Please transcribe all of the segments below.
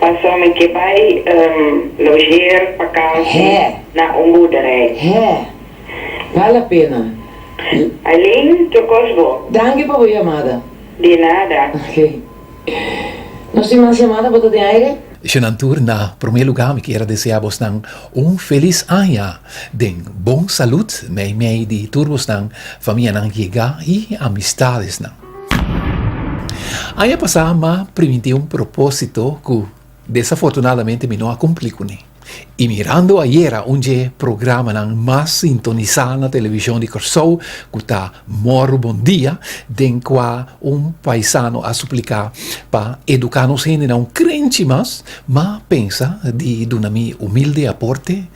Paso mi ke bai logeer vakantie na un boerderij. Hè. Bal la pena. Eileen, tur kos bo. Danki pa bo yamada. Di nada. Ok. Nos tin mas yamada, bo ta den aire? Shenan tur, na prome luga mi kier a desea bosnan un felis aña den bon salud mei mei di tur bosnan famianan yega y amistadesnan. Aña pasa m'a priminti un proposito cu desafortunadamente mi no a cumpli cune. Y mirando ayera un dje programanan mas sintonisa na television di Corsou cu ta Mòru Bon Dia den cua un paisano a suplica pa educa nos hendenan un crenchi mas, m'a pensa di duna mi humilde aporte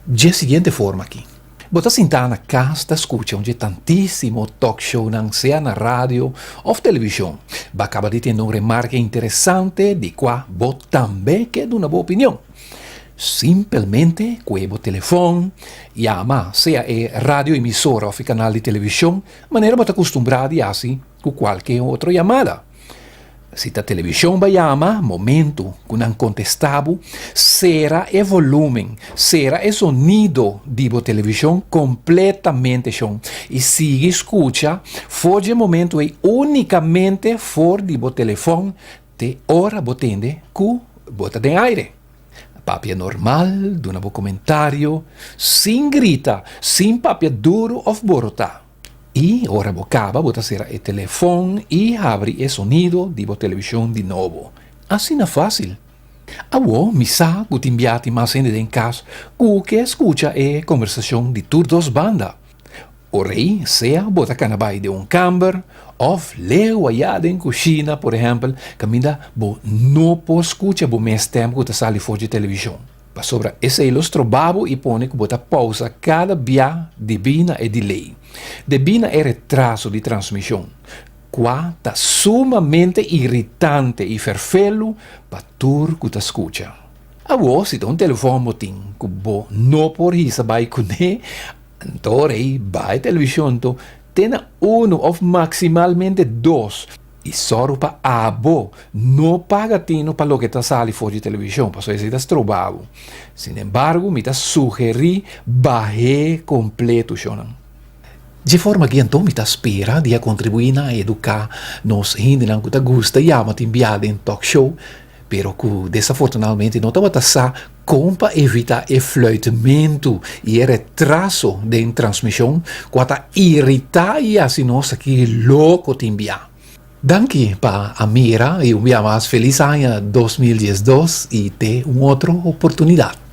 dje siguiente forma aki. Bo ta sintá na kas ta skucha un dje tantísimo talkshownan sea na radio òf televishon. Bo a kaba di tende un remarke interesante di kua bo tambe ke duna bo opinion. Simpelmente kue bo telefòn, yama sea e radioemisora òf e kanal di televishon manera bo ta kustumbrá di hasi ku kualke otro yamada. Si ta televishon ba yama, momentu ku nan kontestá bo, sera e volúmen, sera e sonido di bo televishon kompletamente shon i sigui skucha for dje momentu ei únikamente for di bo telefòn te ora bo tende ku bo ta den aire. Papia normal, duna bo komentario, sin grita, sin papia duru òf borotá. I ora bo kaba bo ta sera e telefon i habri e sonido di bo televishon di nobo. Asina fásil. Awor mi sa ku tin bia tin mas hende den kas ku ke skucha e kombersashon di tur dos banda. Ora ei sea bo ta kana bai den un kamber òf leu ayá den kushina por ehèmpel kaminda bo no por skucha bo mes stèm ku ta sali for dje televishon. Pasobra esei lo stroba bo i pone ku bo ta pousa kada bia debí na e delay, debí na e retraso di transmishon, kua ta sumamente iritante i ferfelu pa tur ku ta skucha. Awor, si ta un telefòn bo tin ku bo no por hisa bai kuné, anto ora ei bai televishon to te na unu òf maksimalmente dos. I sòru pa abo no paga tinu pa loke ta sali for di televishon, pasobra esei ta stroba bo. Sinembargo, mi ta sugerí bah'é kompleto, shonnan. Dje forma aki anto mi ta spera di a kontribuí na eduká nos hendenan ku ta gusta yama tin bia den talk show, pero ku desafortunadamente no tabata sa kon pa evitá e fluitmentu i e retraso den transmishon ku a ta iritá i hasi nos aki loko tin bia. Danki pa a mira i un bia mas felis aña 2012 i te un otro oportunidat.